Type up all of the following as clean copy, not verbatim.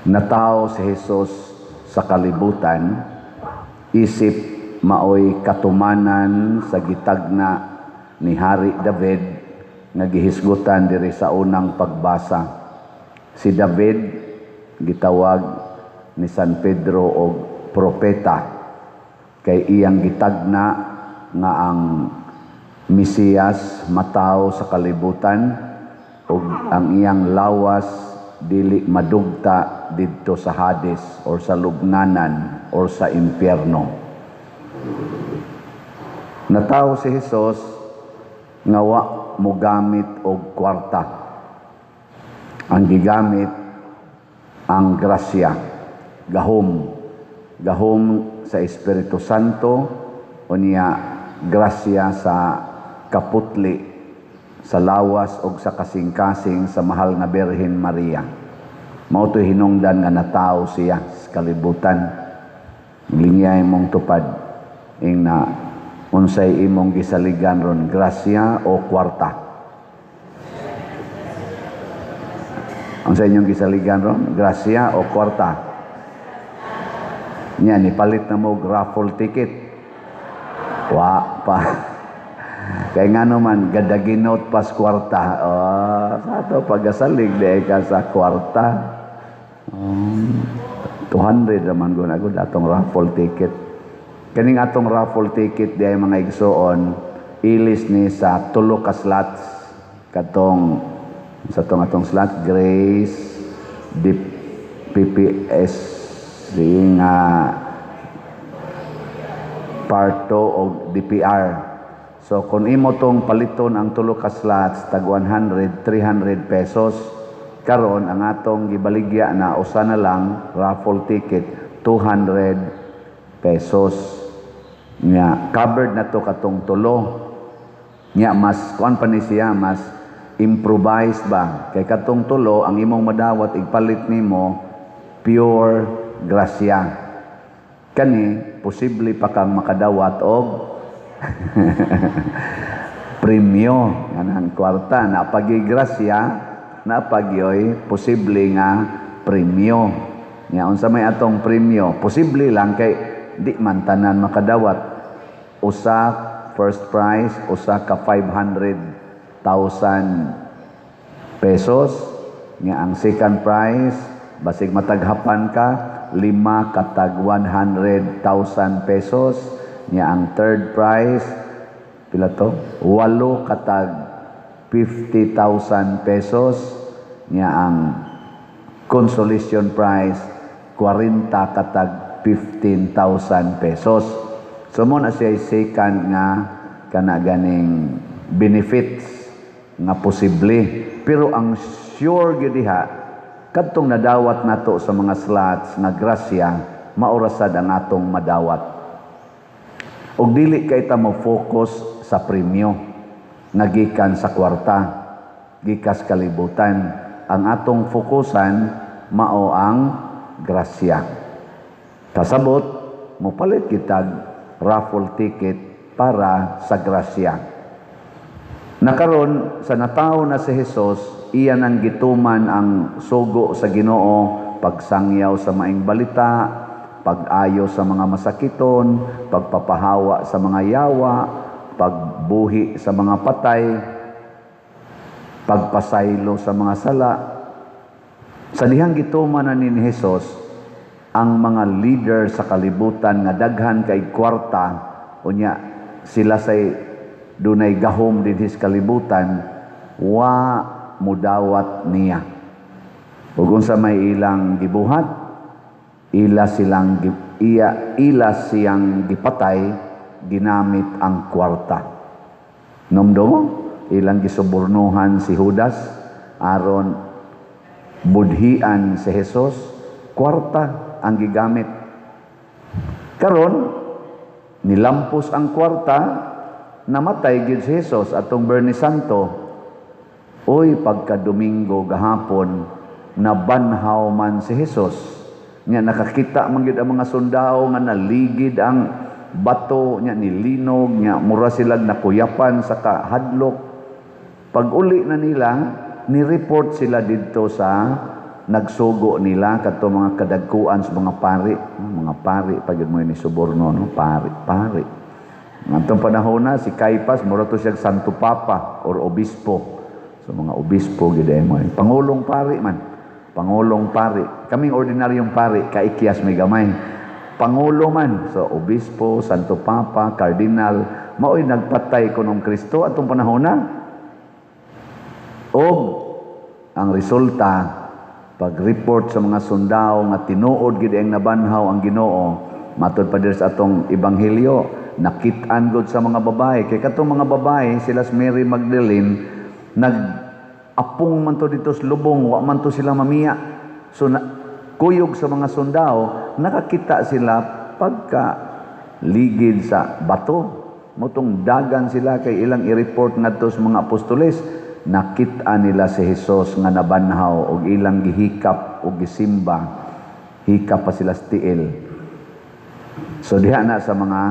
Natawo si Jesus sa kalibutan isip maoy katumanan sa gitagna ni Hari David nga gihisgutan diri sa unang pagbasa. Si David gitawag ni San Pedro og propeta kay iyang gitagna nga ang Mesiyas matawo sa kalibutan ug ang iyang lawas dili madugta didto sa Hades or sa lubnganan or sa impyerno. Natawo si Jesus nga wa mogamit og kwarta. Ang gigamit ang grasya, gahom, gahom sa Espiritu Santo, unya grasya sa kaputli sa lawas og sa kasing-kasing sa mahal nga Birhen Maria. Mao to'y hinungdan nga natawo siya sa kalibutan. Lingyay mong tupad ing na unsay imong gisaligan ron, grasya o kwarta? Unsay inyong gisaligan ron, grasya o kwarta? Nya nipalit na mo raffle ticket? Wa pa. Kay ngano man gadaginot pas kwarta. Oh, sa ato pagasalig di ka sa kwarta. 200 raman gud ako atong raffle ticket. Kaning atong raffle ticket di ay, mga igsoon, ilis ni sa tulo ka slots, katong sa tong atong slot Grace D PPS nga Parto o DPR. So kung imo tong paliton ang tulo ka slots tag 100, 300 pesos. Karon ang atong gibaligya na usa na lang raffle ticket, 200 pesos. Nya covered na to katong tulo. Nya mas kuan pa ni siya, mas improvised ba? Kay katong tulo, ang imong madawat igpalit nimo pure grasya. Kani posible pa kang makadawat og premyo nganang kwarta na pagigrasya na pagyoy posible nga premyo. Nya unsa may atong premyo? Posible lang kay di man tanan makadawat. Usa first prize, usa ka 500,000 pesos. Nga ang second prize, basig mataghapan ka, lima katag 100,000 pesos. Nya ang third prize, pila to? Walo katag 50,000 pesos. Nya ang consolation prize, 40 katag 15,000 pesos. So mo na siya second nga kana ganing benefits nga posible. Pero ang sure gyud diha, kadtong nadawat nato sa mga slots nga grasya, maura sad ang atong madawat. Og dili kay ta mo focus sa premyo nga gikan sa kwarta, gikas kalibutan. Ang atong fokusan mao ang grasya. Kasabot, mopalit kitag raffle ticket para sa grasya. Nakaron sa natawo na si Jesus, iya nang gituman ang sugo sa Ginoo, pagsangyaw sa maing balita, pag-ayo sa mga masakiton, pagpapahawa sa mga yawa, pagbuhi sa mga patay, pagpasaylo sa mga sala. Sa dihang gituman na ni Jesus, ang mga leader sa kalibutan nga daghan kay kwarta, unya sila say dunay gahom dinhi sa kalibutan, wa mudawat niya. Ug unsa may ilang gibuhat? Ila silang iya ila siyang gipatay ginamit ang kwarta. Nomdo, ilang gisubornuhan si Judas aron budhian si Jesus, kwarta ang gigamit. Karon nilampos ang kwarta, namatay gyud si Jesus atong Biyernes Santo. Uy, pagka Domingo gahapon, nabanhaw man si Jesus. Nya nakakita man gyud ang mga sundao nga naligid ang bato, nya nilinog, nya mura silag nakuyapan sa kahadlok. Pag uli na nila, ni-report sila didto sa Nagsugo nila kadto mga kadagkuan sa mga pari, mga pari pa gyud mo ni suborno, no, pari, pari. Ngadtong panahon na si Caiphas mura to siya Santo Papa or obispo. So mga obispo gyud mo. Pangulong pari man. Pangulong pari. Kaming ordinaryong pari kaikyas may gamay. Pangulo man. So obispo, Santo Papa, Cardinal, mao'y nagpatay kunong Kristo atong panahon na. Og ang resulta, pag-report sa mga sundao nga tinuod gid ang nabanhaw ang Ginoo, matod pa diri sa atong ebanghelyo, nakit-an gud sa mga babae, kay katong mga babae sila si Mary Magdalene, nag-apong man to dito sa lubong, wa man to sila mamiya. So na, kuyog sa mga sundao, nakakita sila pagka ligid sa bato. Motong dagan sila kay ilang i-report ngadto sa mga apostoles, nakita nila si Jesus nga nabanhaw og ilang gihikap og gisimba, hikap pa sila sa tiil. So diha na sa mga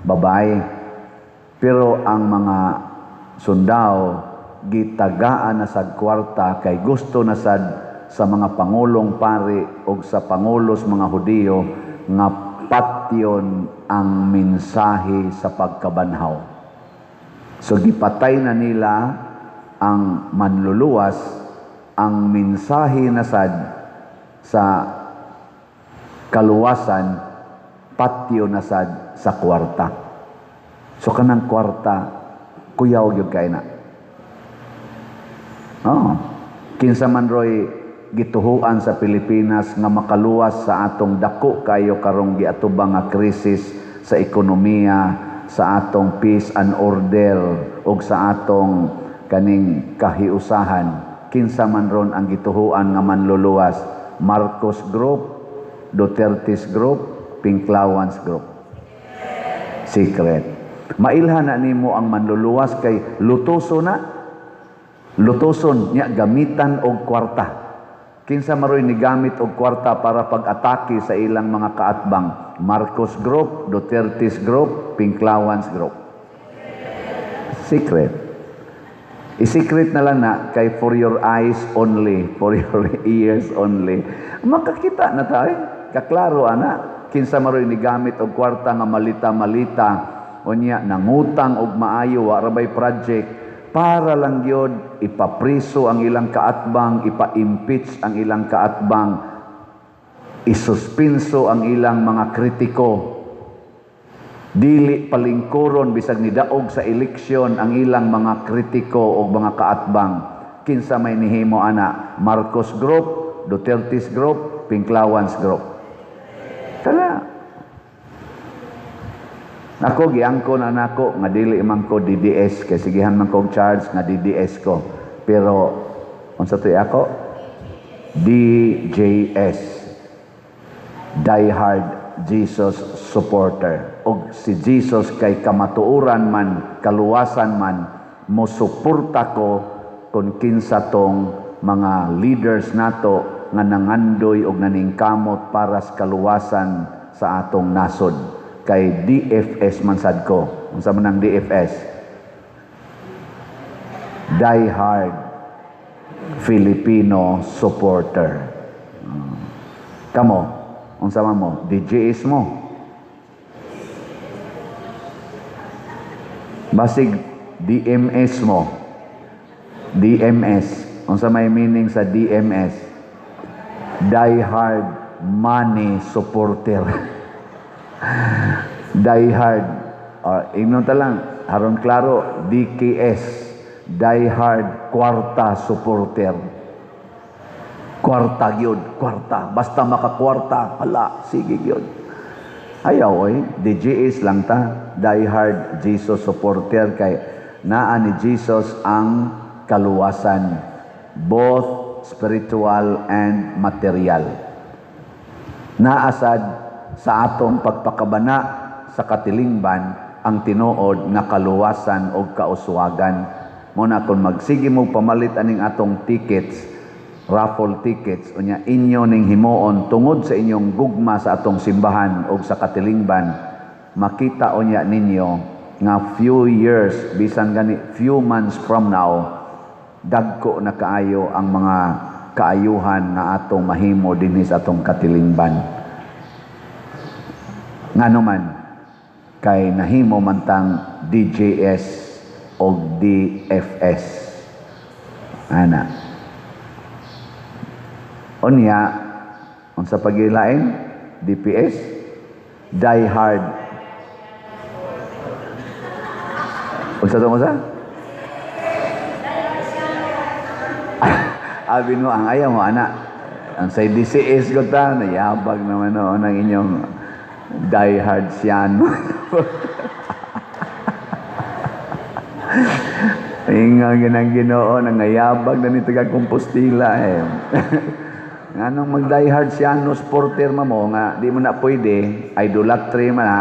babae, pero ang mga sundao gitagaan na sa kwarta kay gusto na sad sa mga pangulong pari og sa pangulos mga Hudiyo nga patyon ang mensahe sa pagkabanhaw. So gipatay na nila ang manluluwas, ang mensahe na sad sa kaluwasan patyo na sad sa kwarta. So kanang kwarta kuyaw gyud kay na. Oh, kinsa man roy gituhuan sa Pilipinas nga makaluwas sa atong dako kayo karong giatubang nga krisis sa ekonomiya, sa atong peace and order ug sa atong kaning kahiusahan, kinsa man ron ang gituhuan nga manluluwas? Marcos Group, Duterte's Group, Pinklawans Group? Secret. Mailhan na nimo ang manluluwas kay lutoso na, lutoson niya, gamitan og kwarta. Kinsa maroy ni gamit og kwarta para pag-atake sa ilang mga kaatbang? Marcos Group, Duterte's Group, Pinklawans Group? Secret. I-secret na lang na kay for your eyes only, for your ears only. Makakita na tayo. Kaklaro ana. Kinsa maroy ni gamit og kwarta nga malita-malita, unya nangutang og maayo, wa ra bay project, para lang gyud ipapriso ang ilang kaatbang, ipa-impeach ang ilang kaatbang, isuspinso ang ilang mga kritiko, dili palingkuron bisag nidaog sa eleksyon ang ilang mga kritiko o mga kaatbang. Kinsa may nihimo ana? Marcos Group, Duterte's Group, Pinklawans Group? Kana ako giangko na nako nga dili man ko DDS kay sigihan man kog charge nga DDS ko, pero unsa to'y ako? DJS, Die Hard Jesus Supporter. Og si Jesus kay kamatuoran man, kaluwasan man, mo suporta ko kung kinsa tong mga leaders nato nga nangandoy og naningkamot para sa kaluwasan sa atong nasod, kay DFS man sad ko. Unsa man ang DFS? Die Hard Filipino Supporter. Kamo, unsa man mo? DJS mo? Basig DMS mo? DMS. Unsa may meaning sa DMS? Die Hard Money Supporter. Die Hard. Or, ingnon ta lang, aron klaro, DKS. Die Hard Kwarta Supporter. Kwarta gyud, kwarta. Basta makakwarta, hala, sige gyud. Ayaw oy, DJS lang ta, Die Hard Jesus Supporter, kay naa ni Jesus ang kaluwasan, both spiritual and material. Naasad sa atong pagpakabana sa katilingban ang tinuod nga kaluwasan og kauswagan. Mo na kung magsige mo pamalit aning atong tickets, raffle tickets, unya inyo ning himuon tungod sa inyong gugma sa atong simbahan og sa katilingban, makita unya ninyo nga few years, bisan gani few months from now, dagko na kaayo ang mga kaayuhan nga atong mahimo dinhi sa atong katilingban. Ngano man kay nahimo man tang DJS o DFS. Ana. Unya, unsa pagilain? DPS, Die Hard. Unsa to, unsa? Abi no ang ayaw mo ana. Ang sa DCS ko ta, nayabag naman noon ang inyong Die Hard siyano. Inga ginang Ginoo nangayabag na ni taga Compostela eh. Nganong mag Die Hard siyano supporter ma mo nga di mo na pwede, idolatry man na.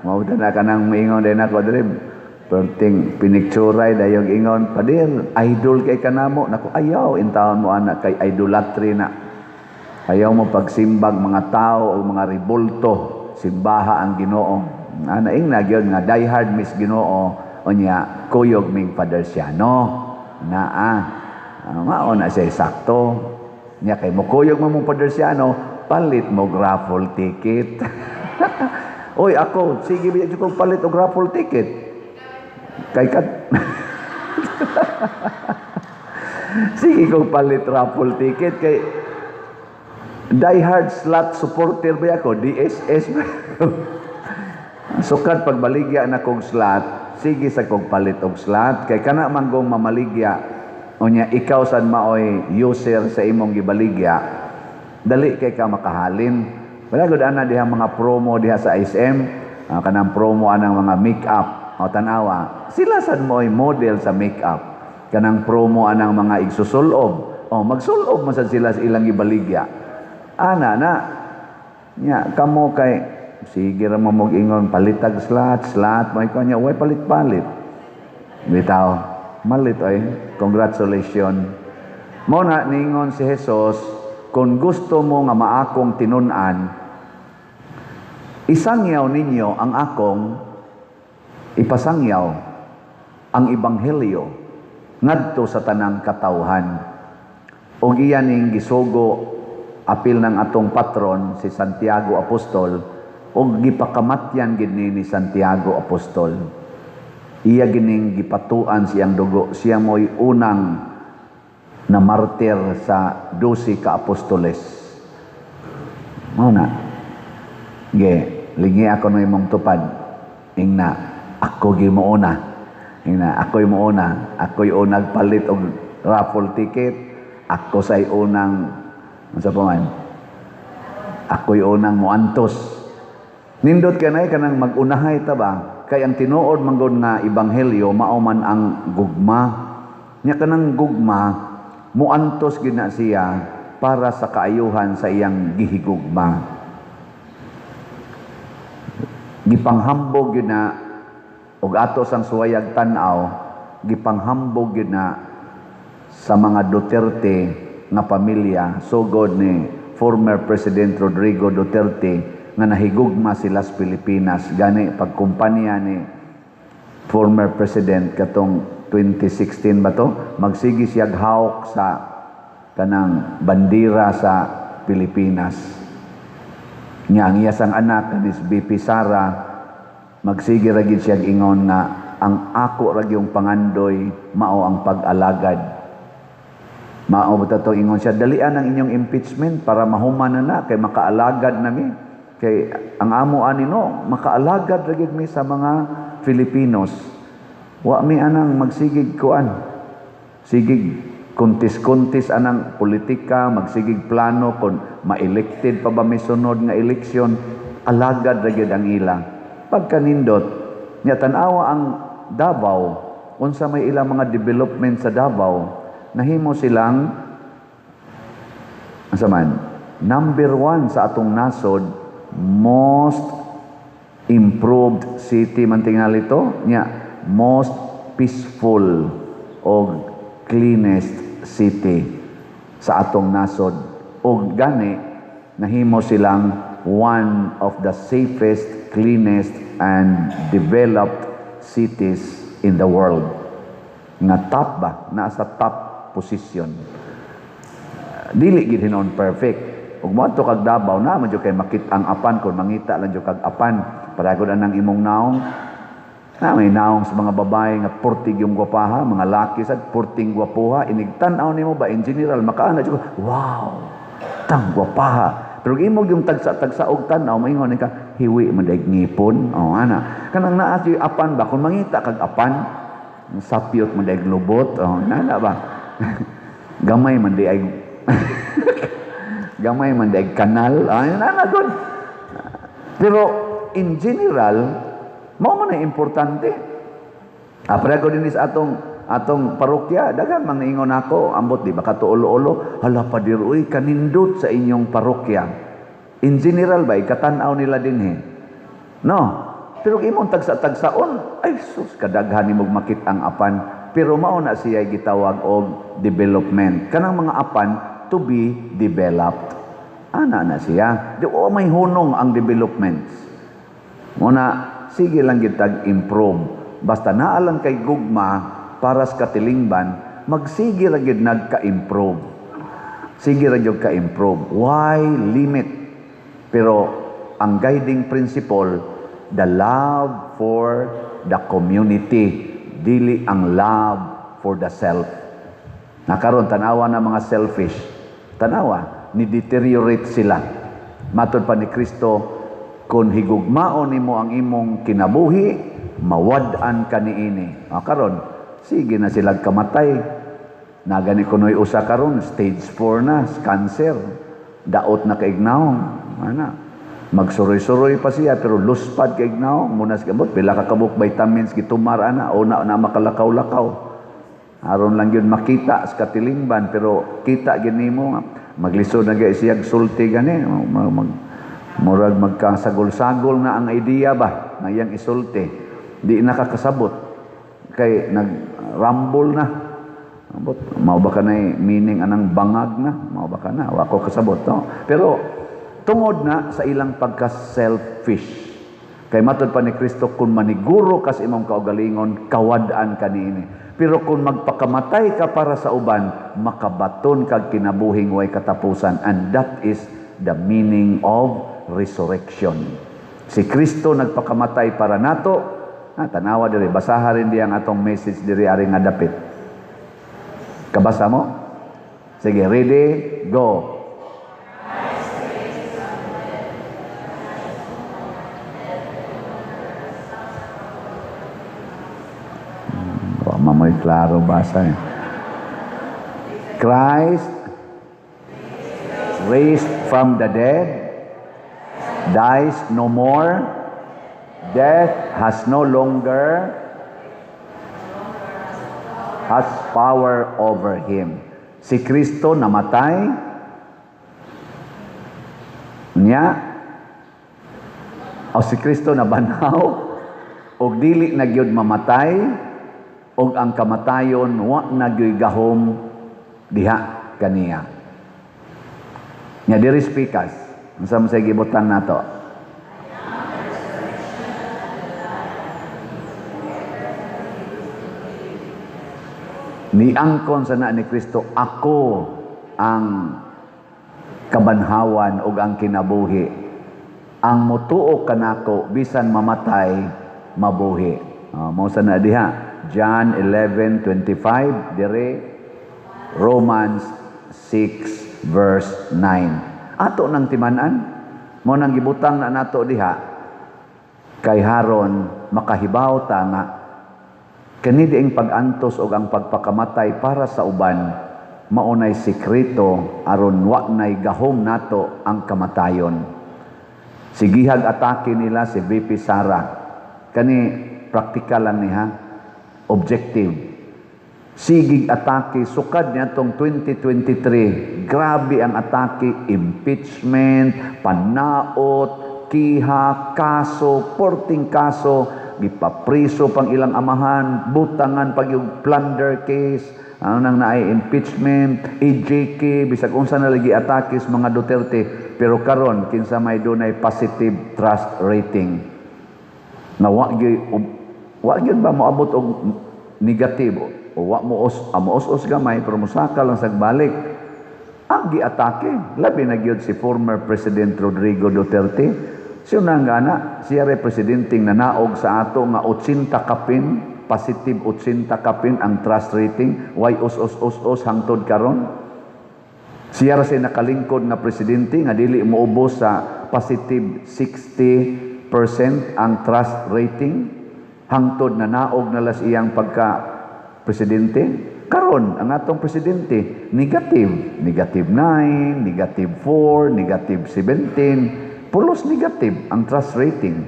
Mao na kanang moingon din ako diri. Perting pinicturay dayog ingon, "Padir, idol kay kanamo." Nako, ayaw intawon mo ana kay idolatry na. Ayaw mo pagsimbag mga tao o mga ribulto, simbaha ang Ginoo. Ana ingna gyud nga die hard miss Ginoo, unya kuyog ming Father Siano. Naa. Mao na siya sakto. Nya kay mokuyog mo mong Father Siano, palit mo raffle ticket. Oy, ako, sige biya ko palit og raffle ticket. Kay kat sige kong palit raffle ticket kay die hard slot supporter ba ako, DSS ba ako. Sukad pagbaligya na kog slot, sige sa kog palit og slot kay kana man gong mamaligya, unya ikaw sad maoy user sa imong gibaligya, dali kay ka makahalin. Wala gud ana diha mga promo diha sa SM, kanang promo anang mga make-up o tan-awa, sila sad mo'y model sa make-up. Kanang promo anang mga igsusulob, o magsulob man sad sila sa ilang gibaligya. Ana na nya kamo kay sige ra mo ingon palitag slot, slot mo ikaw nya way palit-palit. Bitaw, malit oy. Congratulations. Mo na ningon si Jesus, kung gusto mo nga maakong tinun-an, isangyaw ninyo ang akong ipasangyaw, ang ebanghelyo ngadto sa tanang katawhan. Og iya ning gisugo apil ng atong patron si Santiago Apostol, og gipakamatyan gid ni Santiago Apostol. Iya gining gipatuan siyang dugo, siya mo'y unang na martir sa 12 ka apostoles. Mao na. Ge, lingi ako na imong tupad. Ingna, ako gi mouna. Ingna, ako'y mouna. Ako'y unang palit og raffle ticket. Ako sa'y unang, unsa pa man? Ako'y unang moantos. Nindot kanay kanang magunahay ta ba? Kay ang tinuod man gud nga ebanghelyo mao man ang gugma. Nya kanang gugma moantos gid na siya para sa kaayuhan sa iyang gihigugma. Gipanghambog gyud na og ato sang suwayag tan-aw, gipanghambog gyud na sa mga Duterte nga pamilya, sugod ni former President Rodrigo Duterte nga nahigugma sila sa Pilipinas. Gani pagkumpanya ni former President katong 2016 ba to, magsige siyag hawk sa kanang bandera sa Pilipinas. Nya ang iya sang anak ni BP Sara magsige ra gid siyag ingon nga ang ako ra gyung pangandoy mao ang pag-alagad. Mao ba to ingon siya, dalian ang inyong impeachment para mahuman na na kay makaalagad nami. Kay ang amo ani no, makaalagad ra gyud mi sa mga Filipinos. Wa mi anang magsigig kuan. Sigig kuntis-kuntis anang politika, magsigig plano kon ma-elected pa ba mi sunod nga eleksyon, alagad ra gyud ang ila. Pagkanindot, nya tan-awa ang Davao, unsa may ilang mga development sa Davao, nahimo silang unsa man, number 1 sa atong nasod, most improved city man tingali to, nya most peaceful o cleanest city sa atong nasod. Og gani nahimo silang one of the safest, cleanest and developed cities in the world. Nga top ba? Nasa top position. Dili gid hinon perfect. Ug moadto kag Davao na man jud kay makit-ang apan kon mangita lang jud kag apan. Paragod anang imong naong. Na may naong sa mga babae nga purtig yung gwapaha, mga laki sad purting gwapuha, inig tan-aw nimo ba in general makaana jud, wow, tang gwapaha. Pero imong yung tagsa-tagsa og tan-aw maingon ka hiwi man daig ngipon. Oh ana. Kanang naa si apan ba kung mangita kag apan, sapyot man daig lubot. Oh nana ba. Gamay man di ay gamay man di ay kanal. Ay nana gud. Pero in general mao man ang importante. Pareho din sa atong parokya, daghan mang niingon ako, ambot di ba katuulo-ulo, hala padir uy kanindot sa inyong parokya. In general ba ikatan-aw nila dinhi? No. Pero imong tagsa-tagsaon, ay sus kadaghan nimog makit-ang apan. Pero mao na siya gitawag og development. Kanang mga apan to be developed. Ana na siya. Di o may hunong ang developments. Muna sige lang gitag improve. Basta naa lang kay gugma para sa katilingban, magsige ra gyud nagka-improve. Sige ra gyud ka-improve. Why limit? Pero ang guiding principle, the love for the community, dili ang love for the self. Nakaron tanawa na mga selfish. Tanawa, ni deteriorate sila. Matod pa ni Kristo, kung higugmaon nimo ang imong kinabuhi, mawad-an ka niini. Karon, sige na sila kamatay. Nagani kunoy usa karon, stage 4 na, cancer. Daot na kaignaw. Ana. Magsuroy-suroy pa siya pero luspad kaignaw. Muna sa kabot, pila ka kabuk vitamins gitumar ana, o na, na makalakaw-lakaw. Aron lang yun makita sa katilingban pero kita gyud nimo maglisod na gyud siya sulti gani, murag magkasagol-sagol na ang idea ba na iyang isulti. Di nakakasabot kay nag-rumble na. Ambot, mao ba ka na meaning anang bangag na? Mao ba ka na? Wa ko kasabot, no? Pero tungod na sa ilang pagka-selfish. Kay matod pa ni Kristo, kung maniguro ka sa imong kaugalingon, kawad-an ka niini. Pero kung magpakamatay ka para sa uban, makabaton kag kinabuhing way katapusan. And that is the meaning of resurrection. Si Kristo nagpakamatay para nato. Tanawa diri, basaha rin di ang atong message diri ari nga dapit. Kabasa mo? Sige, ready, go. Mamoy klaro basa eh. Christ raised from the dead dies no more. Death has no longer has power over him. Si Kristo namatay niya o si Kristo nabanhaw og dili na gyud mamatay og ang kamatayon wa na gyud gahom diha kaniya. Nya diri speakers, unsa man say gibutang nato? Niangkon sa na ni Kristo, ako ang kabanhawan ug ang kinabuhi. Ang motuo kanako bisan mamatay mabuhi. Mao sa na diha. John 11:25 dire, Romans 6 verse 9. Ato nang timan-an, mo nang gibutang na nato diha kay haron makahibaw ta nga kani diing pag-antos og ang pagpakamatay para sa uban maunay sekreto aron wa nay gahom nato ang kamatayon. Sigihag atake nila si VP Sara. Kani praktikal lang niha, objective. Sigig atake sukad niya tong 2023. Grabe ang atake, impeachment, panaot, kiha, kaso, porting kaso, gipapriso pang ilang amahan, butangan pag yung plunder case, ano nang naay impeachment, EJK, bisag unsa na lagi atake sa mga Duterte. Pero karon kinsa may dunay positive trust rating. Na wa gyud ba moabot og negatibo o wa mo os amos-os gamay pero mosaka lang sagbalik. Ang giatake, labi na gyud si former President Rodrigo Duterte. Siya na nga na, siya ray presidenteng nanaog sa ato nga 80 kapin, positive 80 kapin ang trust rating, way os os os os hangtod karon. Siya ra say nakalingkod nga presidente nga dili moubos sa positive 60% ang trust rating hangtod na naog na las iyang pagka presidente. Karon ang atong presidente negative, negative 9, negative 4, negative 17, pulos negative ang trust rating.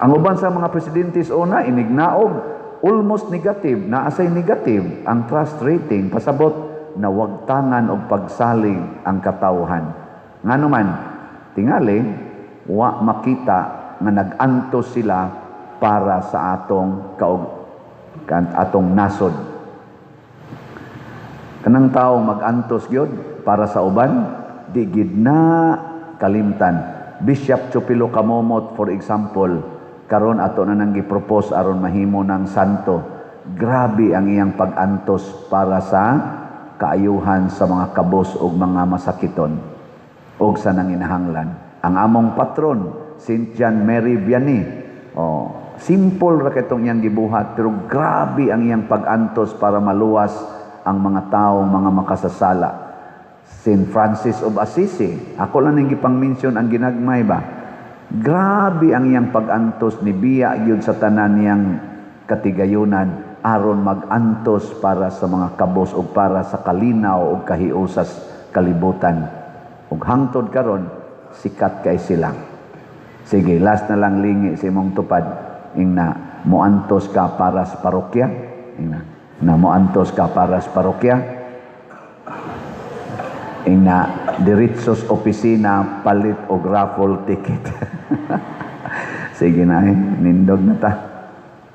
Ang uban sa mga presidente sa una inignaog almost negative, naa say negative ang trust rating, pasabot nawagtangan og pagsalig ang katawhan. Ngano man, tingali wa makita nga nag-antos sila para sa atong kaug kan atong nasod. Kanang tawo mag-antos gyud para sa uban, di gid na kalimtan. Bishop Chupilo Camomot, for example, karon ato na nang gi-propose aron mahimo ng santo. Grabe ang iyang pag-antos para sa kaayuhan sa mga kabos ug mga masakiton ug sa nanginahanglan. Ang among patron, Saint John Mary Vianney, oh, simple ra kitong iyang gibuhat pero grabe ang iyang pag-antos para maluwas ang mga taong mga makasasala. Saint Francis of Assisi, ako lang ning gipang-mention ang ginagmay ba. Grabe ang iyang pag-antos, ni biya gyud sa tanan niyang katigayunan aron mag-antos para sa mga kabos ug para sa kalinaw ug kahiusas kalibutan. Ug hangtod karon sikat kay sila. Sige, last na lang, lingi sa imong tupad. Ingna, moantos ka para sa parokya. Ingna, na moantos ka para sa parokya. Ingna, diretso sa opisina, palit og raffle ticket. Sige na eh, nindog na ta.